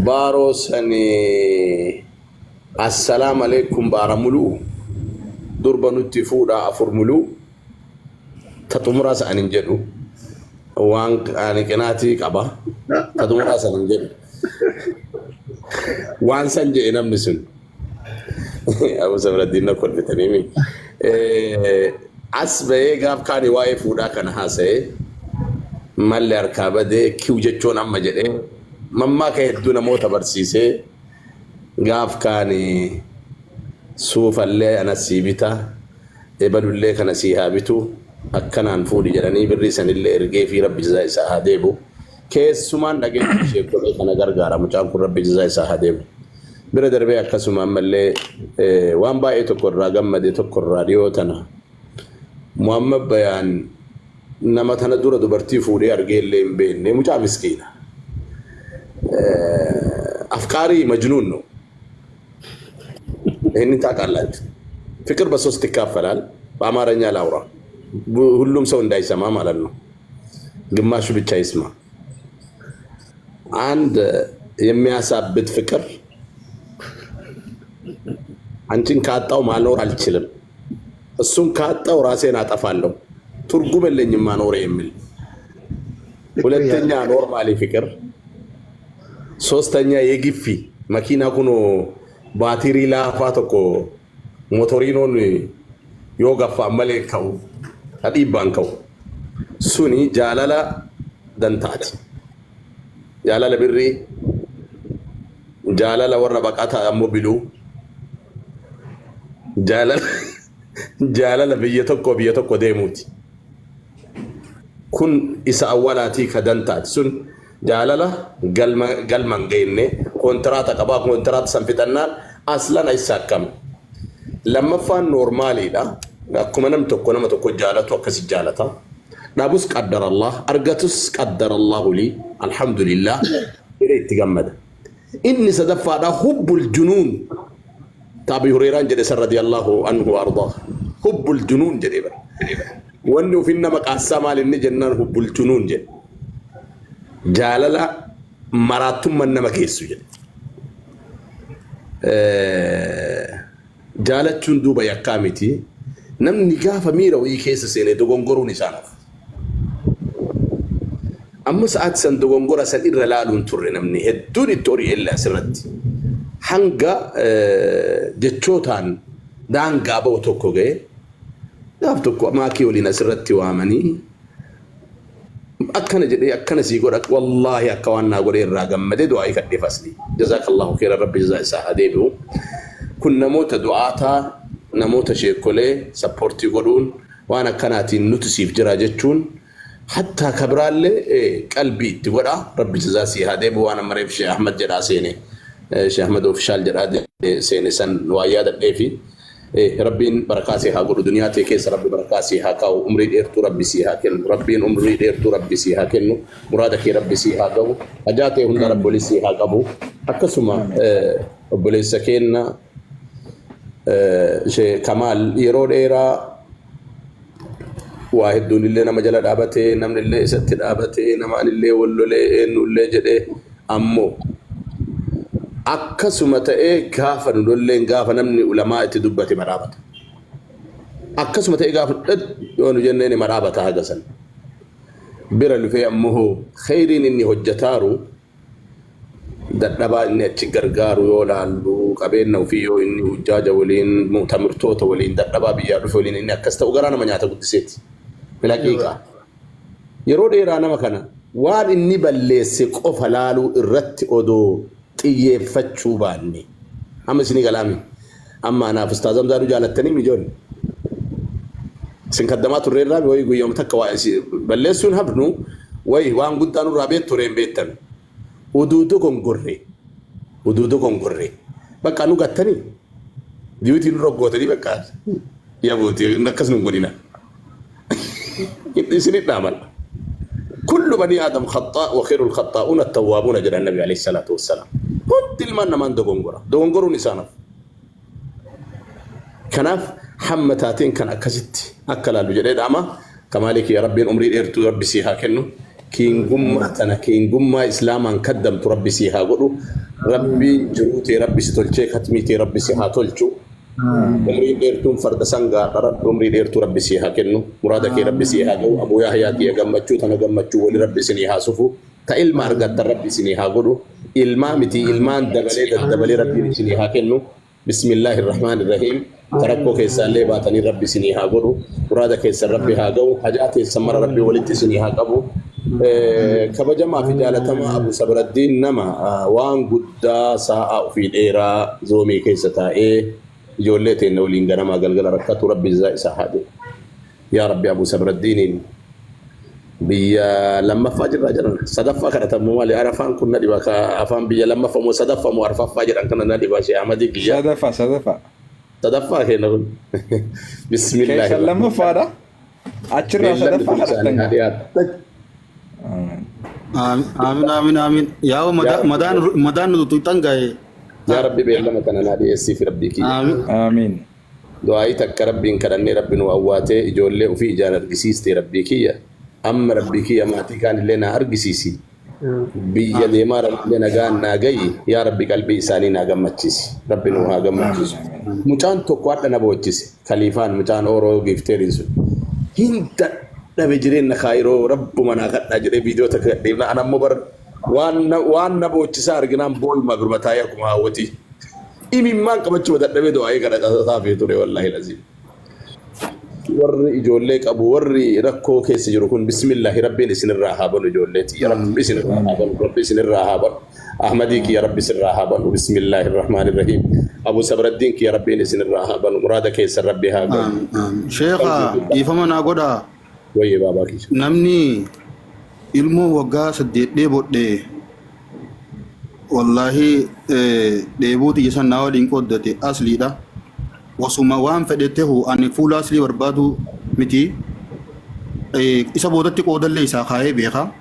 Baaroo sani Assalaam aleekkum baara muluu durba nutti fuudhaa afur muluu ta xumuraa san hin jedhu waan ani qinaatii qaba ta xumuraa san hin jedhu waan san jedhe namni sun Abu Sabraddiin na kolfitanii mi as bahee gaaf kaani waa'ee fuudhaa kana haasa'ee malli harkaa badee kiw jechuun amma jedhee mammaaka hedduu namoota barsiisee Gaaf kaani suufallee ana sii bita, ebalullee kana sii haa bitu, akkanaan fuudhi jedhanii birrii sanillee ergeefii Rabbi jazaa isaa haa deebu. Keessumaan dhageettii sheekkolee kana gargaara mucaan kun Rabbi jazaa isaa haa deebu. Bira darbee akkasuma ammallee waan baay'ee tokko irraa gammade tokko irraa dhiyoo tana Muhammad Bayaan nama tana dura dubartii fuudhee argee illee hin beekne mucaa miskiina. አፍቃሪ መጅኑን ነው። ይህንን ታውቃላችሁ። ፍቅር በሶስት ይካፈላል። በአማርኛ ላውራ፣ ሁሉም ሰው እንዳይሰማ ማለት ነው። ግማሹ ብቻ ይስማ። አንድ የሚያሳብድ ፍቅር፣ አንቺን ካጣው ማኖር አልችልም፣ እሱን ካጣው ራሴን አጠፋለሁ፣ ትርጉም የለኝም ማኖር የሚል፣ ሁለተኛ normally ፍቅር፣ ሶስተኛ የግፊ መኪና ኩኖ baatirii laafaa tokko motoriinoon yoo gaffaan malee ka'u dhiibbaan ka'u suni jaalala dantaati. Jaalala birrii, jaalala warra baqataa ammoo biluu, jaalala jaalala biyya tokko biyya tokko deemuuti. Kun isa awwalaatii ka dantaati. Sun jaalala galma galma hin geenne kontiraata qabaa kontiraata san fixannaan aslan isa akkam. Lammaffaan normaliidha. Akkuma namni tokko nama tokko jaalatu akkasi jaalata. Dhabus qaddara Allah, argatus qaddara Allahu lii, alhamdulillah jedhee itti gammada. Inni sadaffaadha hubbul junuun ta Abi Hureeraan jedhe san radiyallahu anhu wa ardaa. Hubbul junuun jedhee bara. Wanni ofin nama qaassaa maal inni jennaan hubbul junuun jedhe. Jaalala maraattummaan nama geessu jedhe. Jaalachuun duuba yakkaa miti. Namni gaafa miira wayii keessa seene dogongoruun isaan hafu. Amma sa'aati san dogongora san irra laaluun turre namni hedduun itti ori'ellee asirratti. Hanga jechootaan daangaa ba'u tokko ga'e gaaf tokko maakii waliin asirratti waamanii akkana jedhee akkana sii godha wallaahi akka waan naa godhee irraa gammadee du'aa kadheef asli jazaakallahu khairan rabbi jazaa isaa haa deebi'u. Kun namoota du'aataa namoota sheekolee support godhuun waan akkanaatiin nuti siif jira jechuun hattaa kabiraallee qalbii itti godha rabbi jazaa sii haa deebi'u. Waan amma reef Sheekh Ahmad jedhaa seene, Sheekh Ahmad official jedhaa seene san waa yaadadhee fi rabbiin barakaa sii haa godhu. Duniyaa tee keessa rabbi barakaa sii haa kaa'u. Umrii dheertuu rabbi sii haa kennu. Rabbiin umrii dheertuu rabbi sii haa kennu. Muraada kee rabbi sii haa gahu. Hajaa tee hunda rabbi oli sii haa qabu. Akkasuma obboleessa keenna Sheekh Kamaal yeroo dheeraa waa hedduun illee nama jala dhaabatee namni illee isatti dhaabatee namaan illee wallolee eenyu illee jedhee ammoo akkasuma ta'ee gaafa nu lolleen gaafa namni ulamaa itti dubbate madhaabata. Akkasuma ta'ee gaafa dhad yoo nu jenneen madhaabata haga san. Bira lufee ammoo kheyriin inni hojjetaaru dadhabaa inni achi gargaaru yoo laallu qabeenya ofii yoo inni hujjaaja waliin mu'tamirtoota waliin dadhabaa biyyaa dhufe waliin inni akkas ta'u garaa nama nyaata guddiseeti. Filaqiiqaa. Yeroo dheeraa nama kana waan inni balleesse qofa laaluu irratti odoo xiyyeeffachuu baanne. Amma isinii galaami. Amma anaaf Ustaaz Hamzaaduu jaalattanii mijoonni. Isin kaddamaa turreerraa wayi guyyooma takka waa balleessuun hafnu wayi waan guddaa nurraa beektu turee hin beektan. Uduu dogongorre. Uduu dogongorre. Bakka nu gattanii. Diyuutii nurra gootanii bakka yabuuti akkas nu godhina. Isinit dhaaman. كل بني آدم خطاء وخير الخطاؤون التوابون jedha النبي عليه الصلاة والسلام. Hundi ilmaan namaan dogongora. Dogongoruun isaanaaf. Kanaaf hamma taateen kan akkasitti akka laallu jedhee dhaama. Kamaalii kiyya rabbiin umrii dheertuu rabbi sii haa kennu. Kiingummaa tana kiingummaa Islaamaan kaddamtu Rabbi sii haa godhu. Rabbiin jiruu tee Rabbi si tolchee katmii tee Rabbi si haa tolchu. Umriin dheertuun farda sangaa dharadhu umrii dheertuu Rabbi sii haa kennu. Muraada kee Rabbi sii haa ga'u. Abuu Yahyaa kiyya gammachuu tana gammachuu wali Rabbi isinii haa sufu. Ta ilma argattan Rabbi isinii haa godhu. Ilmaa miti ilmaan dabalee daddabalee Rabbiin isinii haa kennu. Bismillaahi Rahmaani Rahiim. Ta rakkoo keessaallee baatanii Rabbi isinii haa godhu. Muraada keessan Rabbi haa ga'u. Hajaa teessan mara Rabbi walitti isinii haa qabu. Kabajamaa fi jaalatamaa Abu Sabraddiin nama waan guddaa saa'aa ofii dheeraa zoomii keessa taa'ee ijoollee teenna waliin ganamaa galgala rakkatu Rabbi jazaa isaa haa deebisu. Yaa Rabbi Abu Sabraddiiniin biyya lammaffaa jirraa jedhan sadaffaa kadhatamu maali afaan kun na dhiba ka afaan biyya lammaffaa moo sadaffaa moo arfaffaa jedhan kana na dhiba shee Ahmadii kiyya Sadaffaa sadaffaa. sadaffaa kenna kun bismillaahi Keessan lammaffaadha. Achirraa beellamni sadaffaa kun isaanii kadhattan haa gaa. dhiyaatu. Amiin. Aamin aamin aamin. Yaa Yaa madaan Rabbi madaan madaan nu tuqxan gahe. yaa Rabbi beellama kana naa dhiyeessiif Rabbii kiyya. Aamin. Amiin. Du'aa'ii takka Rabbiin kadhannee Rabbi nu awwaatee ijoollee ufii ijaan argisiiste Rabbii kiyya. Amma Rabbii kiyya maatii kaanillee naa argisiisi. Biyya deemaa Rabbillee nagaan naa gayi. Yaa Rabbi qalbii isaanii naa gammachiisi. Rabbi nu haa gammachiisu. Mucaan tokko hadha na boochise. Kaliifaan mucaan Ooroo giifteeriin sun. Hin dadhabe jireenya kaayiroo rabbuma naa kadhaa jedhee viidiyoo takka gadhiifna. Ana ammoo bar waan na boochisaa arginaan booyuma birma taa'ee akkuma hawwatii. Imimmaan qabachuu dadhabee du'aa'ii kadhataafii ture wallaahi laziim. Warri ijoollee qabu warri rakkoo keessa jiru kun bismillaahi rabbiin isinirraa haa banu ijoollee tiyya rabbi isinirraa haa banu rabbi isinirraa haa banu Ahmadii kiyya rabbi isinirraa haa banu bismillaahi rahmaani rahiim Abu Sabraddiin kiyya rabbiin isinirraa haa banu muraada keessan rabbi haa ga'u. Aamin aamin. Sheekha dhiifama naa godhaa. Wayyee baabaa kiyya. Namni ilmoo waggaa 8 dheebodhe wallaahi dheebuu tiyya san naa waliin qooddate asliidha. Osuma waan fedhe tehu ani fuula aslii barbaadu miti. Isa boodatti qoodallee isaa kaayee beeka.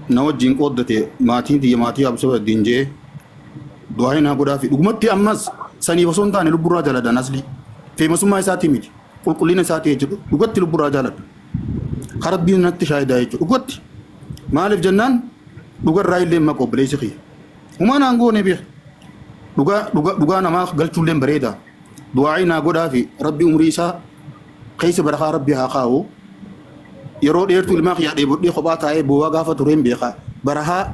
Na wajjin qooddate maatiin tiyya maatii Abu Sabaddiin je'e. Du'aa naa godhaafi. Dhugumatti ammas saniif osoo hin taane lubburraa jaaladhaan aslii. Feemasummaa isaatii miti. Qulqullina isaatii jechuudha. Dhugatti lubburraa jaaladha. Ka Rabbiin natti shaahidaa jechuudha. Dhugatti. Maaliif jennaan dhugarraa illee maqu obboleessi kiyya. Humaa naan goone beeka. Dhugaa dhugaa dhugaa namaa galchuullee bareeda. Du'aa'ii naa godhaafi Rabbi umrii isaa keessa barakaa Rabbi haa kaa'u. Yeroo dheertuu ilmaa kiyyaa dheebodhee kophaa taa'ee boo'aa gaafa tureen beeka. Barahaa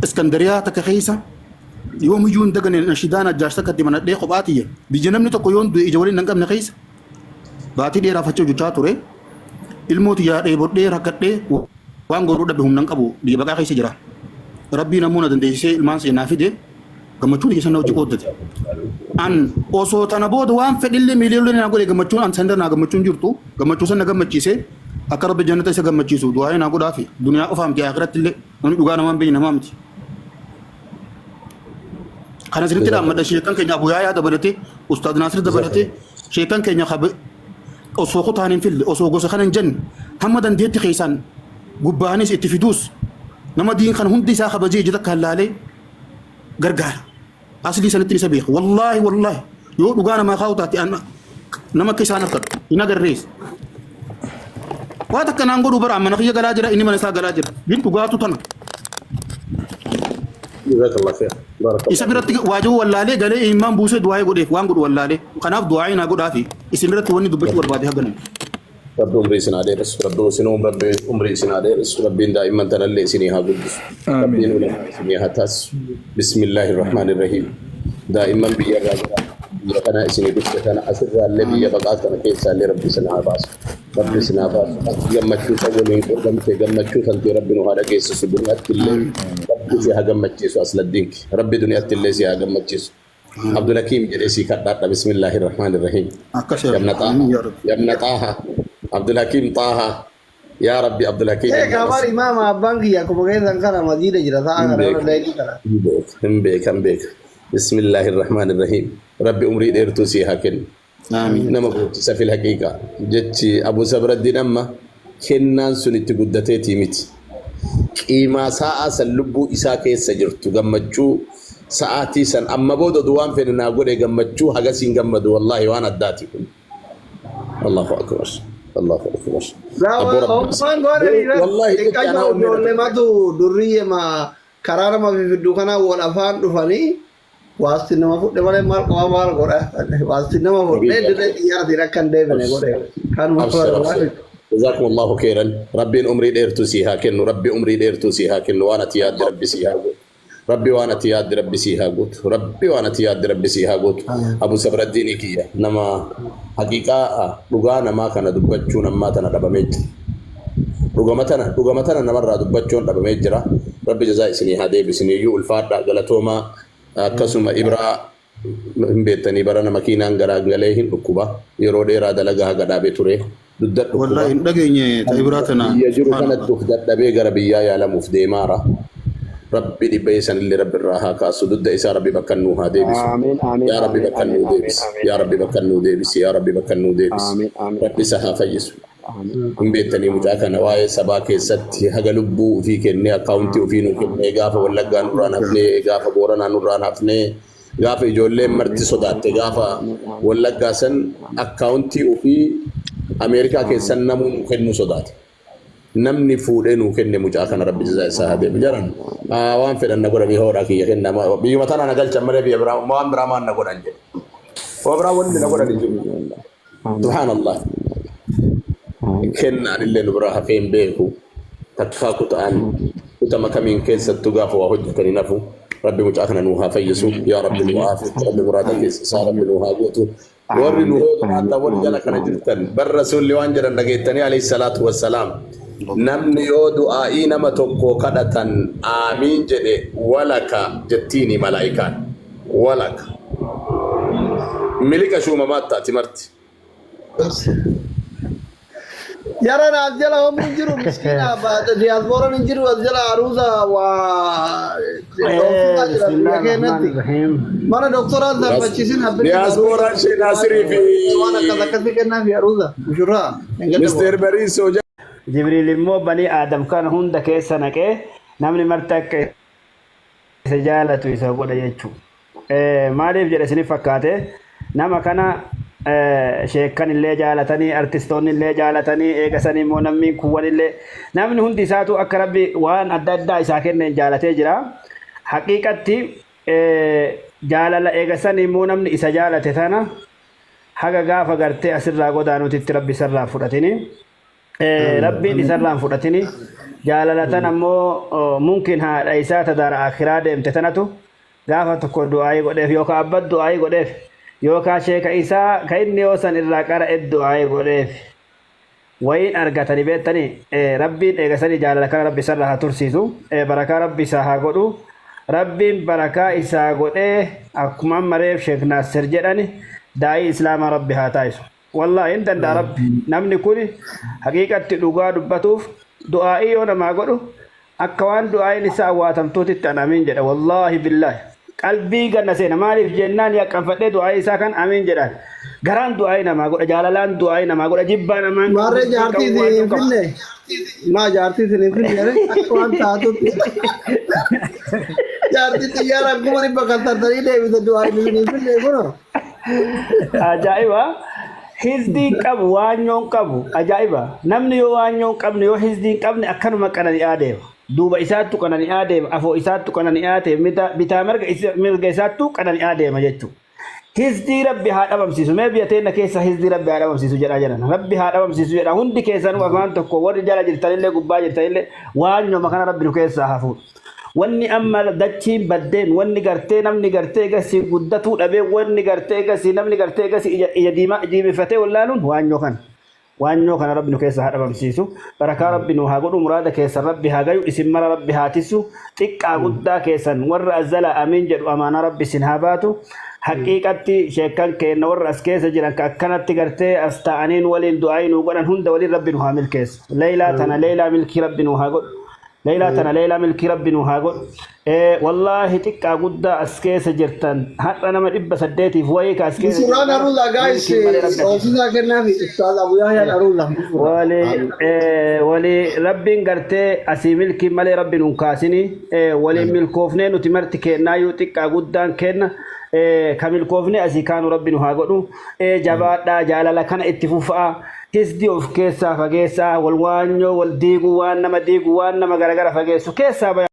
Iskandariyaa takka keessa yoomiyyuu hin dagane nashidaan ajjaash takka itti banadhee kophaa tiyya. Biyya namni tokko yoon du'e ija waliin hin qabne keessa baatii dheeraaf achi hojjechaa ture. Ilmoo tiyyaa dheebodhee rakkadhee waan godhuu dhabe humna hin qabu biyya baqaa keessa jira. Rabbiin ammoo na dandeessisee ilmaan seenaa fide gammachuu tiyya sana hojii qooddate. An osoo tana booda waan fedhillee miiliyoonii naa godhe gammachuun an sanirra naa gammachuun jirtu gammachuu sana gammachiise akka rabbi jannata isa gammachiisu du'aa naa godhaafi duniyaa qofaa miti akhiratti illee namni dhugaa namaa hin beekne namaa miti. Kana sirriitti dhaammadha sheekan keenya Abu Yaayaa dabalatee Ustaad Naasir dabalatee sheekan keenya osoo kutaan hin fille osoo gosa kana hin jenne hamma dandeetti keessaan gubbaanis itti fiduus nama diin kan hundi isaa kabajee ija takkaan laalee gargaara. Aslii sanitti isa beeka. Wallaahi wallaahi yoo dhugaa namaa kaa'u taate nama akka isaan harkadhu hin agarrees. Waa takka naan godhu bara mana kiyya galaa jira inni mana isaa galaa jira. Bin dhugaatu tana. Jazakallah khair. Barakallah. Isa biratti waajibuu wallaalee galee imimmaan buusee du'aa'ee godheef waan godhu wallaalee. Kanaaf du'aa'ee naa godhaafi isin irratti wanni dubbachuu barbaade haganuma. Rabbi umrii isin haa dheeressu. Rabbi isin rabbi umrii isin haa dheeressu. Rabbiin daa'imman tanallee isinii haa guddisu. Rabbiin Amiin. ulamaa isinii haa taasisu. Bismillaahi rahmaani rahiim. Daa'imman biyya irraa gara biyya kana isinii dhufte kana asirraallee biyya baqaa kana keessaallee rabbi isin haa baasu. Rabbi isin haa baasu. Ati gammachuu san waliin qoodamte gammachuu tantee rabbi nu haa dhageessisu. Duniyaatti illee rabbi si haa gammachiisu asladdiinki. Rabbi duniyaatti illee si haa gammachiisu. Abdulhakiim jedhee sii kadhaadha. Bismillaahi rahmaani rahiim. Akkas yaa Yabna Rabbi. Xaaha. Amiin yaa Rabbi. Yabna Xaaha. Abdulhakiim Xaaha. Yaa Rabbi Abdulhakiim Ee ilma kabar nas. imaama abbaan kiyya akkuma keessan kana masjiida jira sa'a Hin kana warra beeka. leelii kana. Hin beeka. Hin beeka. Hin beeka. Bismillaahi rahmaani rahiim. Rabbi umrii dheertuu sii haa kennu. Amiin. Nama boonchisa fil haqiiqa. Jechi Abu Sabraddiin amma kennaan sun itti guddateetii miti. Qiimaa sa'aa san lubbuu isaa keessa jirtu gammachuu sa'aatii san amma booda oduu waan fedhe naa godhe gammachuu hagasiin gammadu wallaahi waan addaati kun. Allahu akbar. Allahu akbar. Abboo Rabbi. Waan goone Wallahi jecha anaa xiqqayyoo onnee na ijoollee matu durriyyee ma karaa nama fifidduu kana wal afaan dhufanii waasti nama fudhe malee maal qaba maal godha waasti nama fudhe dirree xiyyaaraatiin akka hin deebine godhe kanuma Abshir abshir. جزاكم الله خيرا. ربي عمري ديرتو سيها كنو، ربي عمري ديرتو سيها كنو، وانا تياد ربي سيها قوت، ربي وانا تياد ربي سيها قوت، ربي وانا تياد ربي سيها قوت. ابو صبر الدين كيا نما حقيقة dhugaa namaa kana dubbachuun ammaa tana dhabamee jira. Dhugama tana, dhugama tana namarraa dubbachuun dhabamee jira. Rabbi jazaa isinii haa deebisiniyyuu, ulfaadhaa, galatoomaa. Akkasuma Ibraa hin beektanii, bara makiinaan garaagalee hin dhukkuba. Yeroo dheeraa dalagaa haga dhaabee ture. Dugda dhukkuba. Wallahi hin dhageenye ta Ibraa tana. Biyya jiru Subhanallah. kanatti of dadhabee gara biyyaa yaalamuuf deemaara. Rabbi dhibbee sanillee Rabbi irraa haa kaasu. Dugda isaa Rabbi bakka nuu haa deebisu. Amiin, amiin, Yaa Rabbi amiin, bakka amiin, nuu amiin, deebisi. amiin. Yaa Rabbi bakka nuu deebisi. Yaa Rabbi bakka nuu deebisi. Amiin, amiin, Rabbi isa haa fayyisu. amiin. Hin beektanii mucaa kana, waa'ee sabaa keessatti haga lubbuu ofii kennee, akkaawuntii ofii nuu kennee, gaafa Wallaggaa nurraan hafnee, gaafa Booranaa nurraan hafnee, gaafa ijoolleen marti sodaatte, gaafa Wallaggaa san akkaawuntii ofii Ameerikaa keessan namuu nuu kennuu sodaate. Namni fuudhee nuu kenne mucaa kana, Rabbi jazaa isaa haa deebi'u. Jaran waan fedhan na godhanii hoodhaa kiyya kenna. Biyyuma tana na galchan malee biyya biraa waan biraa maan na godhan jedhe. Waan biraa wanni na godhan hin jiru. Subhaanallah. Kennaan illee nu biraa hafee hin beeku. Takkaa kutaan kutama kamiin keessattuu gaafa waa hojjetanii nafu. Rabbi mucaa kana nuu haa fayyisu. Yaa Rabbi nuu aafi. Rabbi muraada keessa isaa Rabbi nuu haa guutu. Warri nu hootu warri jala kana jirtan, bar rasuulli waan jedhan dhageettanii, alayhi salaatu wassalaam. Namni yoo du'aa'ii nama tokko kadhatan aamiin jedhe, walaka jettiini malaa'ikaan. Walaka. Miliqa shuumamaa taati marti. Jaran as jala homni hin jiru, miskiina diyaaspooraan hin jiru, as jala aruuza waa dhoofsisaa jira biyya Bismillah keenyatti. Rahim. Mana doktoraa darbachiisin habbinni. Diyaaspooraan Shee Naasirii fi waan akkas akkasii kennaa fi aruuza mushurraa. Mr. Bariisoo. Jibriil immoo banii Aadam kana hunda keessa naqee namni marti akka isa jaalatu isa godha jechuudha. Maaliif jedha isiniif fakkaate? Nama kana sheekkan illee jaalatanii, artistoonni illee jaalatanii, eegasanii immoo namni kuwwan illee, namni hundi isaatu akka Rabbi waan adda addaa isaa kenneen jaalatee jira. Haqiiqatti jaalala eegasanii immoo namni isa jaalate tana haga gaafa gartee asirraa godaanuutitti Rabbi isarraa fudhatini. Rabbiin isarraa hin fudhatini. Jaalala tan ammoo mumkin haadha isaa tadaara akiraa deemte tanatu gaafa tokko du'aayii godheef, yookaan abbat du'aayii godheef, yookaan sheeka isaa ka inni yoo san irraa qara'e du'aayii godheef wayiin argatanii beektanii. Rabbiin eegasanii jaalala kana Rabbi isarraa haa tursiisu, barakaa Rabbi isaa haa godhu. Rabbiin barakaa isaa godhee akkuma amma reef Sheek Naasir jedhani daa'ii Islaamaa Rabbi haa taasisu. Wallaahi hin danda'a Rabbi. Namni kun haqiiqatti dhugaa dubbatuuf du'aa'ii yoo namaa godhu akka waan du'aa'iin isaa awwaatamtuutitti an amiin jedha. Wallaahi billaahi. Qalbii ganna seena, maaliif jennaan yaqqanfadhee du'aa'ii isaa kan amiin jedhaan. Garaan du'aa'ii namaa godha, jaalalaan du'aa'ii namaa godha, jibbaa namaan qabu, Maarree hizbii jaartii qabu, waan isin hin qabu. finne. Maa jaartii isin hin finne jedhee akka waan taatutti. Jaartii xiyyaara 500,000 kan tartanii deebite du'aa isin hin finne kunoo. Ajaa'iba! Hizdiin qabu, waanyoon qabu. Ajaa'iba! Namni yoo waanyoo hin qabne, yoo hizdii hin qabne, akkanuma qanani'aa deema. Duuba isaattu qanani'aa deema, afoo isaattu qanani'aa deema, bitaa mirga isaattu qanani'aa deema jechuudha. Hizdii Rabbi haa dhabamsiisu. Mee biyya teenya keessa hizdii Rabbi haa dhabamsiisu jedhaa jedhan. Rabbi haa dhabamsiisu jedha. Hundi keessanuu afaan tokko, warri jala jirtanillee gubbaa jirtanillee, waanyooma kana Rabbi nu keessaa haa fuudhu. Wanni amma dachiin baddeen, wanni gartee namni gartee gasii guddatuu dhabee, wanni gartee gasii namni gartee gasii ija diimaa diimeffatee wallaaluun waanyoo kana. Waanyoo kana Rabbi nu keessa haa dhabamsiisu. Barakaa Rabbi nu haa godhu. Muraada keessan Rabbi haa gayu. Isin mara Rabbi haa tissu. Xiqqaa guddaa keessan warra azzalaa amiin jedhu amaanaa Rabbi isin haa baatu. Haqiiqatti sheekkan keenna warra as keessa jiran ka akkanatti gartee as taa'aniin waliin du'aayii nuu godhan hunda waliin Rabbi nu haa milkeessu. Leeylaa tana leeylaa milkii Rabbi nu haa godhu. Leeylaa tana leeylaa milkii Rabbi nu haa godhu. Wallaahi xiqqaa guddaa as keessa jirtan, har'a nama 800f wayii ka as keessa Mushurraan jiran aruuza guys. Milkii malee Rabbi Oofsisaa kennaa fi Ustaaz Abu Yahyaan aruuza. Wali wali Rabbiin gartee asii milkii malee Rabbi nun kaasini, waliin milkoofnee nuti marti kennaayyuu, xiqqaa guddaan kenna ka milkoofnee asii kaanu Rabbi nu haa godhu. Jabaadhaa, jaalala kana itti fufaa. Hisdii of keessaa fageessaa, wal waanyoo, wal diiguu, waan nama diiguu, waan nama garagara fageessu keessaa baya.